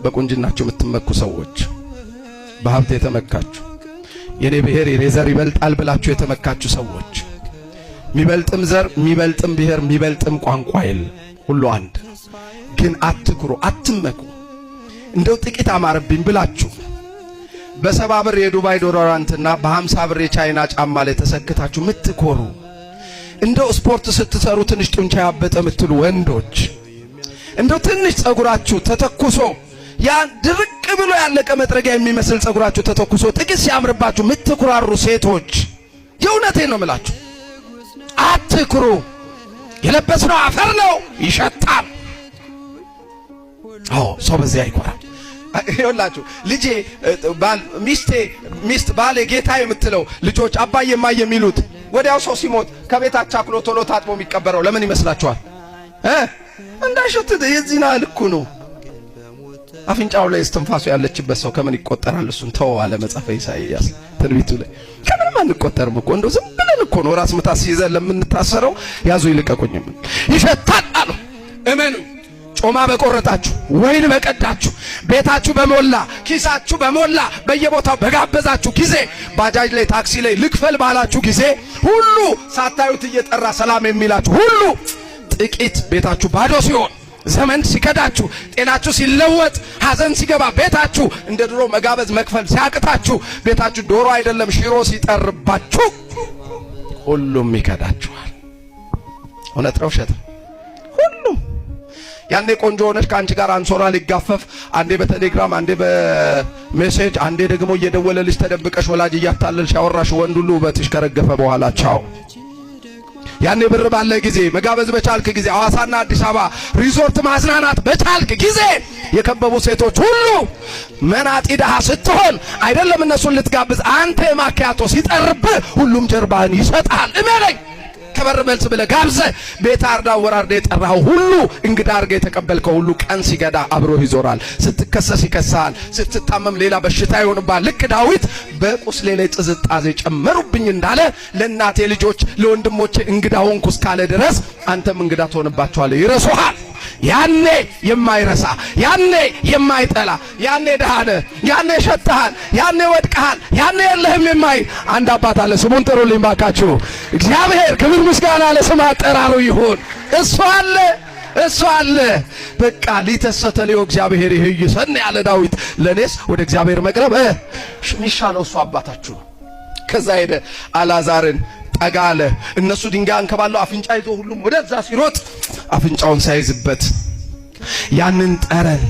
በቁንጅናችሁ የምትመኩ ሰዎች፣ በሀብት የተመካችሁ፣ የኔ ብሔር የኔ ዘር ይበልጣል ብላችሁ የተመካችሁ ሰዎች፣ የሚበልጥም ዘር፣ የሚበልጥም ብሔር፣ የሚበልጥም ቋንቋ የለም። ሁሉ አንድ ነው። ግን አትኩሩ፣ አትመኩ። እንደው ጥቂት አማረብኝ ብላችሁ በ70 ብር የዱባይ deodorant ና በ50 ብር የቻይና ጫማ ላይ ተሰክታችሁ ምትኮሩ፣ እንደው ስፖርት ስትሰሩ ትንሽ ጡንቻ ያበጠ የምትሉ ወንዶች፣ እንደው ትንሽ ጸጉራችሁ ተተኩሶ፣ ያ ድርቅ ብሎ ያለቀ መጥረጊያ የሚመስል ጸጉራችሁ ተተኩሶ ጥቂት ሲያምርባችሁ ምትኩራሩ ሴቶች፣ የእውነቴን ነው የምላችሁ፣ አትኩሩ። የለበስነው አፈር ነው፣ ይሸታል። አዎ፣ ሰው በዚያ አይኮራም። ይኸውላችሁ ልጄ፣ ባል፣ ሚስቴ፣ ሚስት ባሌ፣ ጌታ የምትለው፣ ልጆች አባዬ እማዬ የሚሉት፣ ወዲያው ሰው ሲሞት ከቤት አቻክሎ ቶሎ ታጥቦ የሚቀበረው ለምን ይመስላችኋል? እንዳይሸት። የዚህን ያህል እኮ ነው። አፍንጫው ላይ እስትንፋሱ ያለችበት ሰው ከምን ይቆጠራል? እሱን ተወው አለ መጽሐፈ ኢሳይያስ ትንቢቱ ላይ። ከምንም አንቆጠርም እኮ፣ እንደው ዝም ብለን እኮ ነው ራስ ምታት ሲይዘን ለምንታሰረው ያዙ ይልቀቁኝም። ይሸታል አሉ። እመኑ። ጮማ በቆረጣችሁ፣ ወይን በቀዳችሁ፣ ቤታችሁ በሞላ፣ ኪሳችሁ በሞላ፣ በየቦታው በጋበዛችሁ ጊዜ፣ ባጃጅ ላይ፣ ታክሲ ላይ ልክፈል ባላችሁ ጊዜ ሁሉ ሳታዩት እየጠራ ሰላም የሚላችሁ ሁሉ ጥቂት ቤታችሁ ባዶ ሲሆን፣ ዘመን ሲከዳችሁ፣ ጤናችሁ ሲለወጥ፣ ሐዘን ሲገባ ቤታችሁ፣ እንደ ድሮ መጋበዝ መክፈል ሲያቅታችሁ፣ ቤታችሁ ዶሮ አይደለም ሽሮ ሲጠርባችሁ፣ ሁሉም ይከዳችኋል። እውነት ነው ውሸት? ሁሉም። ያኔ ቆንጆ ሆነሽ ከአንቺ ጋር አንሶላ ሊጋፈፍ አንዴ በቴሌግራም፣ አንዴ በ message፣ አንዴ ደግሞ እየደወለልሽ ተደብቀሽ ወላጅ እያታለልሽ ያወራሽ ወንድ ሁሉ ውበትሽ ከረገፈ በኋላ ቻው። ያኔ ብር ባለ ጊዜ፣ መጋበዝ በቻልክ ጊዜ፣ ሐዋሳና አዲስ አበባ ሪዞርት ማዝናናት በቻልክ ጊዜ የከበቡ ሴቶች ሁሉ መናጢ ድሃ ስትሆን አይደለም እነሱን ልትጋብዝ አንተ የማኪያቶ ሲጠርብህ ሁሉም ጀርባህን ይሰጣል። እመነኝ። ከበር መልስ ብለህ ጋብዘህ ቤት አርዳ ወራርዳ የጠራኸው ሁሉ፣ እንግዳ አድርገህ የተቀበልከው ሁሉ ቀን ሲገዳ አብሮህ ይዞራል። ስትከሰስ ይከሳል። ስትታመም ሌላ በሽታ ይሆንብሃል። ልክ ዳዊት በቁስሌ ላይ ጥዝጣዜ ጨመሩብኝ እንዳለ፣ ለእናቴ ልጆች ለወንድሞቼ እንግዳ ሆንኩ እስካለ ድረስ አንተም እንግዳ ትሆንባቸዋለህ፣ ይረሱሃል። ያኔ የማይረሳ፣ ያኔ የማይጠላ፣ ያኔ ድሃ ነህ፣ ያኔ ሸተሃል፣ ያኔ ወድቀሃል፣ ያኔ የለህም የማይል አንድ አባት አለ። ስሙን ጥሩልኝ ባካችሁ። እግዚአብሔር ክብር ምስጋና ለስም አጠራሩ ይሁን። እሱ አለ፣ እሱ አለ። በቃ ሊተሰ ተልዮ እግዚአብሔር ይህይሰን ያለ ዳዊት፣ ለእኔስ ወደ እግዚአብሔር መቅረብ የሚሻለው እሱ አባታችሁ ነው። ከዛ ሄደ፣ አላዛርን ጠጋ አለ። እነሱ ድንጋይ አንከባለው አፍንጫ ይዞ ሁሉም ወደዛ ሲሮጥ አፍንጫውን ሳይዝበት ያንን ጠረን